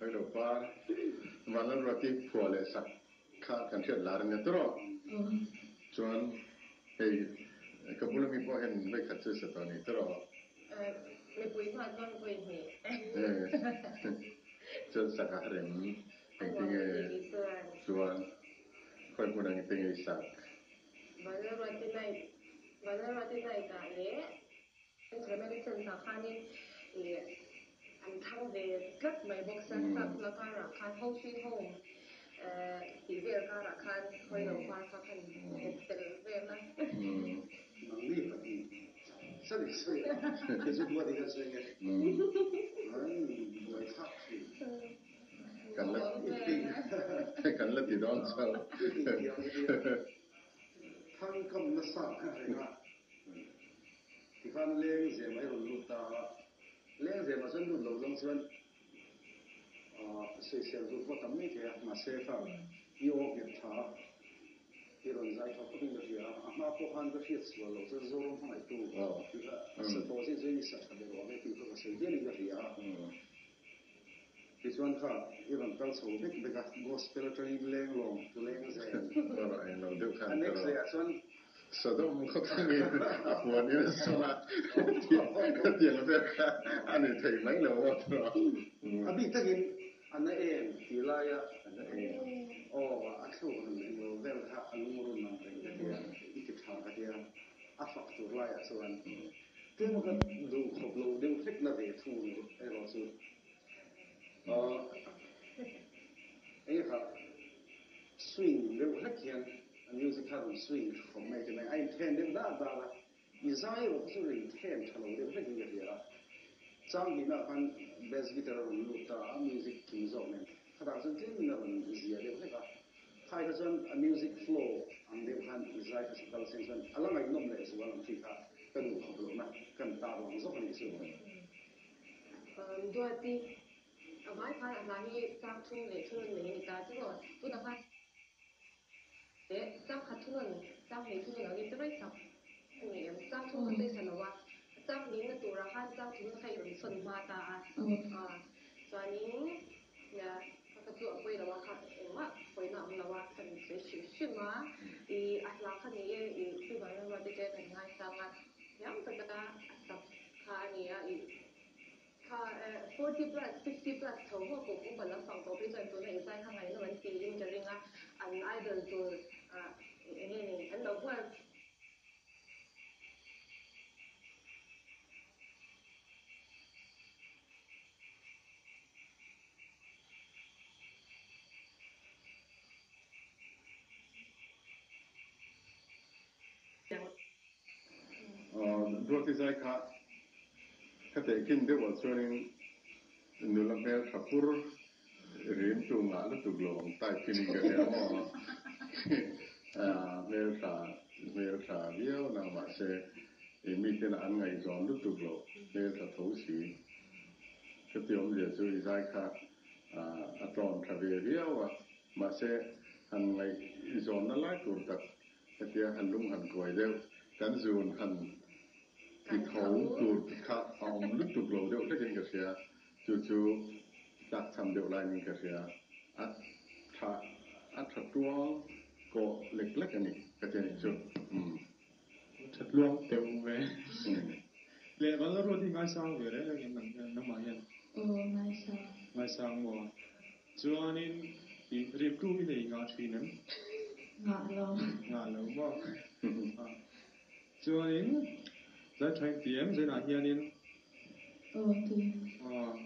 Hello par Vanlalruati phuah leh sak kha kan hriat lar ania tawrh aw. Chuan hei ka bula mi pawh hian vawikhat chu sa tawh a ni tawrh aw. Mipui hma chuan vawi hnih. Chuan sak a rem engtinge chuan khawi hmun ang engtinge i sak. Vanlalruati night Vanlalruati night ah leh Americans ah khanin ih an thlang ve tlat mai bawk sia sap na karah khan Home Sweet Home tih vel karah khan hawi lo par kha khan hawp tel vel a. Nangni pahnih sawi sawi a, kei chu duat in ka sawi nge an buai thlak thin. Kan la kan la ti dawn chauh. Thangkam nasa kha reng a. Tikhan lengzem a i rawn lut ta a, lengzem ah chuan lut lo zawng chuan sawisel tur pawh tam mai thei a, mahse kha i aw nghet tha a, i rawn zai tha khawpin ka hria a, a hma pawh khan ka hriat sual loh chuan Zoram hmangaihtu tih kha a sa tawh zin chuan i sa tha ber awm e tih kha ka sawi hialin ka hria a. Tichuan kha i rawn kal chho vek vek a, gospel atangin leng lawng tu leng zel. A next leh ah chuan Sodom khawthangin a huan in a sawn a, hetiang vel kha a ni thei mai lo maw tawh. A bik takin a na em tih laia aw a thluk run englo vel kha a lungrun ang reng ka tia, i ti tha ka tia, a fak tur laiah chuan tlem ka duh khawp lo deuh hlek na ve thung erawh chu aw enge kha swing deuh hlek hian A music kha rawn swing tha khawp mai timai a inthen deuh dar dar a, i zai erawh kha chu rawn inthen tha lo deuh hlekin ka hria a. Chang hnihnaah khan bass guitar a rawn lut ta a, music kim zawk nen khatah chuan tlemin a rawn zia deuh hlek a. Khai kha chuan a music flow ang deuh khan i zai kha chu kal seng chuan a la ngaihnawm leh zual ang chi kha ka duh khawp lohna kan tar lang zawk a nih chu. Duati, a vai khan a hla hi chang thum leh thunun nei a ni ta tiraw? Tunah khan. hei thum ang i ti mai chak a ni em? Chang thum ka sawi sa lo a, chang nihna turah khan chang thumna kha i rawn sawn hma ta a, chuanin ka ka chu a pawi lo a, kha engmah pawina a awm lo a, ka sawi hrim hrim a, i a hla kha ni e, i Pi Vanlalruati te kan ngaisang a, thiam taka a sak kha a ni a, i Kha 40 plus, 50 plus tho maw kum upa lampang tawh phei chuan tuna i zai kha ngaihnawm an tiin ka ring a, an idol tur eng nge ni an lo hual. Duati zai kha ka tehkhin deuh ah chuanin nula hmel tha pur rim tu ngah lutuk lo ang type khi niin ka hria maw. Hmel tha hmel tha viau na mahse i miten an ngaihzawn lutuk lo hmel tha tho si. Ka ti awmzia chu i zai kha a tlawn tha ve viau a mahse han ngaihzawnna lai tur tak Hetia han lung han kuai deuh, kan zun han ti tho tur kha a awm lutuk lo deuh hlekin ka hria, chu chu tlakchham deuh laiin ka hria, a tha a tha tuang kawh lek lek a ni ka ti a nih chu. Umm. Tha tluang teuh ve. Leh Vanlalruat hi ngaisang ve reng reng em nang hian nangmah hian? Aw ngaisang. Ngaisang maw? Chuanin i riptu i nei ngah thin em? Ngah lo. Ngah lo maw? Chuanin zai tha in ti em? Zainah hianin? Aw ti. Aw.